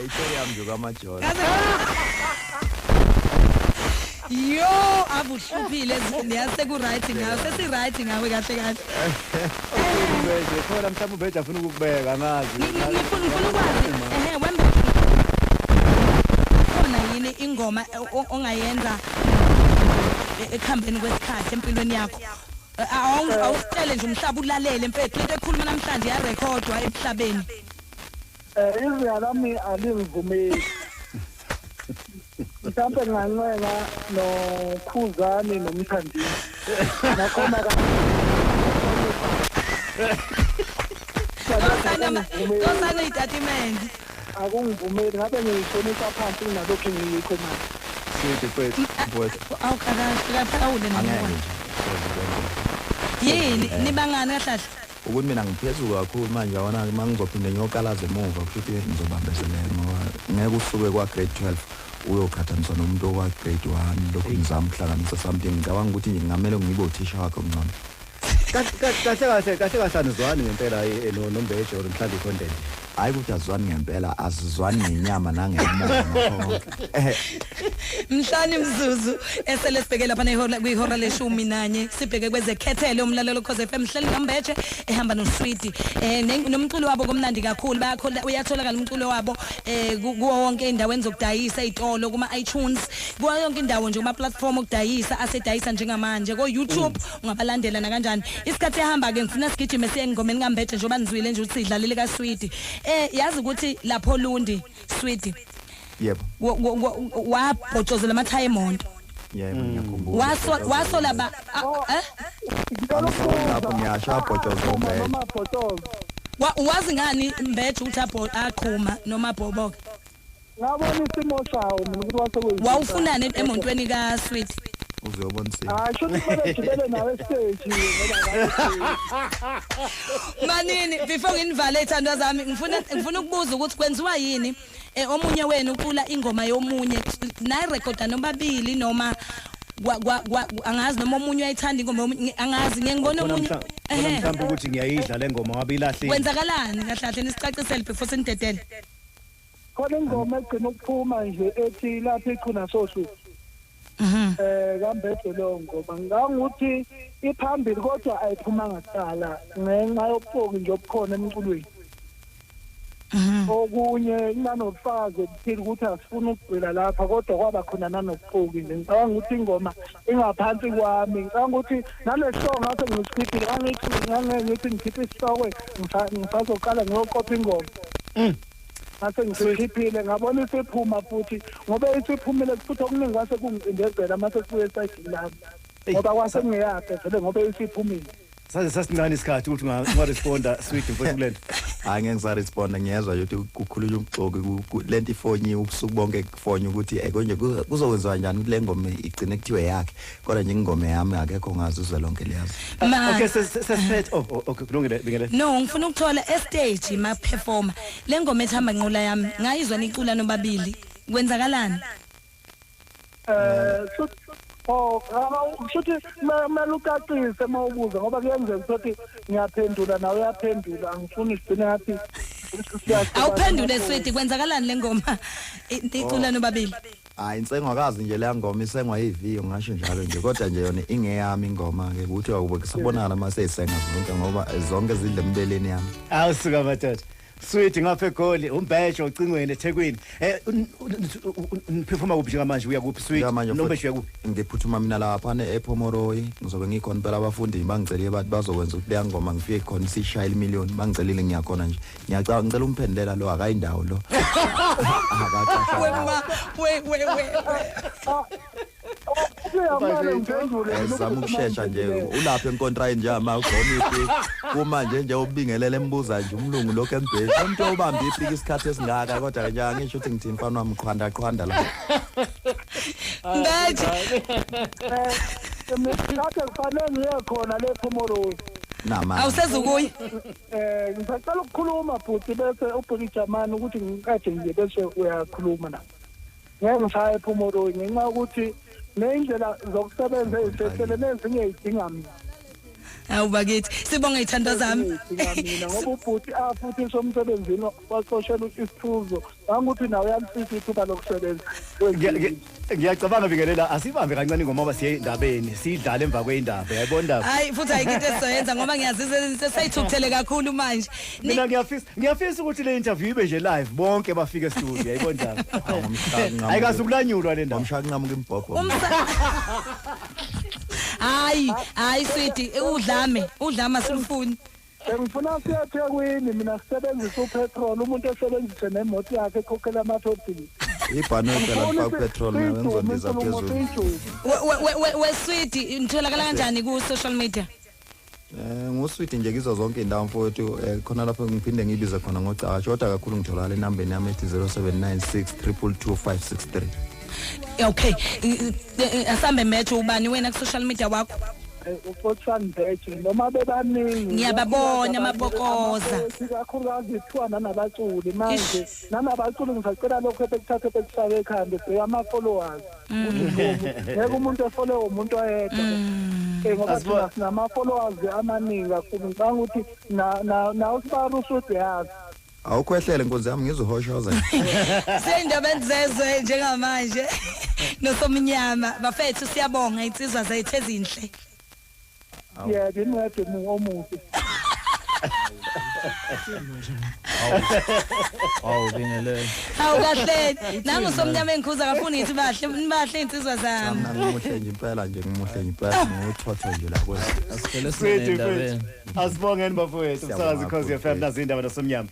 Istory yami nje kaMajola. Yo, abuhluphile ezini yaseku right ngawe, sesi right ngawe kahle kahle. Mbeje khona mhlawumbe uMbeje afuna ukukubeka ngazi. Ngifuna ukwazi ehe wembe khona yini ingoma ongayenza ekuhambeni kwesikhathi empilweni yakho? Awusitshele nje umhlaba ulalele mfethu, lento ekhuluma namhlanje yarekhodwa emhlabeni. Izinga lami alingivumeli. Mhlawumbe ngingancenga noKhuzani noMthandeni. Nakhona Tosana itatimende. Akungivumeli ngabe ngiyishonisa phansi kunalokhu engiyikho manje. Sweet mfethu. Mfowethu. Awukakaphawule Angeke noma. nje. Yini nibangani kahle kahle? Ukuthi mina ngiphezulu kakhulu manje yabona uma ngizophinde ngiyokalaza emuva kusho ukuthi ngizobambezeleka ngoba ngeke usuke kwa-grade 12 uyoqhathaniswa nomuntu okwa-grade 1 lokhu ngizama ukuhlanganisa something. Ngicabanga ukuthi nje ngingamele ngibe uthisha wakhe ongcono. Kahle kahle anizwani ngempela noMbeje or mhlawumbe i-content. Hayi ukuthi azizwani ngempela, azizwani ngenyama nangemoya ngakho konke. Mhlani mzuzu esele sibheke lapha nehora kwihora le-11 sibheke kwezekhethelo umlalelo Khoze FM hleli noMbeje ehamba noSwidi nomculo wabo komnandi kakhulu bayakhola uyatholakala umculo wabo kuwo wonke endaweni zokudayisa izitolo kuma iTunes kuwo yonke indawo nje kuma platform okudayisa asedayisa njengamanje ko YouTube ungabalandela na kanjani. Isikhathi ehamba ke ngifuna sigijime siye engomeni kaMbeje njengoba nizwile nje ukuthi sidlalile kaSwidi. Yazi ukuthi lapho Lundi Swidi Yebo. Wabhotshozela amathayi emoto. Yebo ngiyakhumbula. Wasola ba Lapho ngiyasho abhotshoza uMbeje. Noma bhotshoza. Wazi ngani Mbeje ukuthi aqhuma noma bhoboka? Ngabona isimo sawo mina ukuthi wasekwenza. Wawufunani emontweni kaSweet? Uzobona isimo. Hayi shuthi kumele gibele nawe stage ngoba Manini before nginivale ithandwa zami ngifuna ukubuza ukuthi kwenziwa yini omunye wenu ucula ingoma yomunye nayi recorda nobabili noma angazi noma omunye uyayithanda ingoma yomunye angazi ngeke ngibone omunye mhlawumbe ukuthi ngiyayidla le ngoma ngabe ilahlile. Kwenzakalani kahle kahle nisicacisele before sinidedele? Khona ingoma egcina ukuphuma nje ethi lapha ichuna sohlu. KaMbeje leyo ngoma ngangukuthi iphambili kodwa ayiphumanga kuqala ngenxa yobupoki nje obukhona emculweni. Okunye kunanobufakazi obuthile ukuthi asifuni ukugcila lapha kodwa kwaba khona nanobupoki nje. Ngicabanga ukuthi ingoma ingaphansi kwami. Ngicabanga ukuthi nalesihloko ngase ngisikhiphile ngangithi ngikhiphe isihloko ngisazoqala ngiyoqopha ingoma. Ngase ngisikhiphile ngabona isiphuma futhi ngoba isiphumile futhi okuningi kwase kungicindezela mase kubuye esayidini lami ngoba kwase ngiyakhe vele ngoba isiphumile. Saze sasincane isikhathi ukuthi ungaresponda Sweet mfowethu kulento. Hayi ngeke ngisaresponda ngiyezwa nje ukuthi kukhulunywa ubuxoki lento ifonyiwe ubusuku bonke kufonya ukuthi konje kuzokwenziwa njani ukuthi le ngoma igcine kuthiwe yakhe kodwa nje ingoma yami akekho ngazi uzwe lonke liyazi. Okay sesiphethe oh okay kulungile bingele. No ngifuna ukuthola e stage ma performer le ngoma ethi hamba nqola yami ngayizwa nicula nobabili kwenzakalani? Kushuthi kumele ucacise uma ubuza ngoba kuyenzeka ukuthi ngiyaphendula nawe uyaphendula angifuni sigcine ngathi awuphendule Sweet kwenzakalani le ngoma nicula nobabili? Hayi insengwakazi nje leya ngoma isengwa iviyo ngisho njalo nje kodwa nje yona ingeyami ingoma ke ukuthi awube kusabonakala mase isenga zonke ngoba zonke zidle embeleni yami. Awusuka madoda. Sweet ngapha eGoli uMbeje ocingweni eThekwini. Niphefuma kuphi njengamanje uya kuphi Sweet? NoMbeje uya kuphi? Ngiphuthuma mina lapha ePomoroy ngizobe ngikhona phela abafundi bangicelile bathi bazokwenza ukuthi leya ngoma ngifike khona isishayile million bangicelile ngiyakhona nje. Ngiyacabanga ngicela umphendulela lo akayindawo lo. We we we. Zama ukushesha nje ulapha enkontrayini nje ama ugqoma ipiki kuma nje ubingelele embuza nje umlungu lokho embheki umuntu obamba ipiki isikhathi esingaka kodwa nje angisho ukuthi ngithini mfana wami qhwanda qhwanda la. Mbeje kade kufanele ngiye khona le Phomoroyi. Awusezukuya? Ngisacela ukukhuluma bhuti bese ubhuti Jamani ukuthi ngikade nje bese uyakhuluma na. Ngeke ngishaye ePhomoroyi ngenxa yokuthi neyindlela zokusebenza ezisehlele nezinye izidinga mina. Hawu bakithi, sibonge iy'thandwa zami. Mina ngoba ubhuti futhi somsebenzini waxoshela isithuzo, angukuthi nawe uyalifisa ithuba lokusebenza. Ngiyacabanga Bingelela, asibambe kancane ingoma ngoba siye endabeni, siyidlale emva kweyindaba, yayibona indaba. Hayi futhi ayikho into esizoyenza ngoba ngiyazizwa sesayithukuthele kakhulu manje. Mina ngiyafisa ukuthi le interview ibe nje live, bonke bafike e-studio, yayibona indaba. Ayikaze ukulanyulwa le ndaba. Ngomshaya kunqamuka imbhobho. Hayi, hayi Swidi, udlame asilufuni. Ngifuna siye eThekwini mina sisebenzise upetrol, umuntu esebenzise nemoto yakhe ekhokhela ama-toll. Ibhanoyi phela lifaka upetrol, mina ngizondiza phezulu. We Swidi, nitholakala kanjani ku social media? NguSwidi nje kizo zonke indawo mfowethu, khona lapho ngiphinde ngibize khona ngocatsho, kodwa kakhulu ngitholakala enambeni yami ethi 0796 222 563. Okay, asambe match ubani wena ku social media wakho? Uxoxani Mbeje noma bebaningi. Ngiyababona amabokoza. Kakhulukazi kuthiwa nanabaculi manje, nanabaculi ngisacela lokho ebekuthatha bekufake ekhanda bheka ama-followers. Ngeke umuntu efollow umuntu oyedwa. Ngoba thina sinama-followers amaningi kakhulu, ngicabanga ukuthi na usibara usuthi yazi. Awukhwehlele nkonzi yami, ngizohoshoza. Seyindaba zezwe njengamanje nosomnyama bafethu, siyabonga insizwa zethu ezinhle. Yebo, incwadi omubi. Awu Bingelela. Hawu kahle. Nangu somnyama engikhuza kafuni ngithi bahle, nibahle insizwa zami. Mina ngimuhle nje impela nje, ngimuhle nje impela, ngikuthotho nje la kwezi. Asivele singene endabeni. Asibongeni bafowethu, umsakazi Khosi FM, nazi indaba nosomnyama.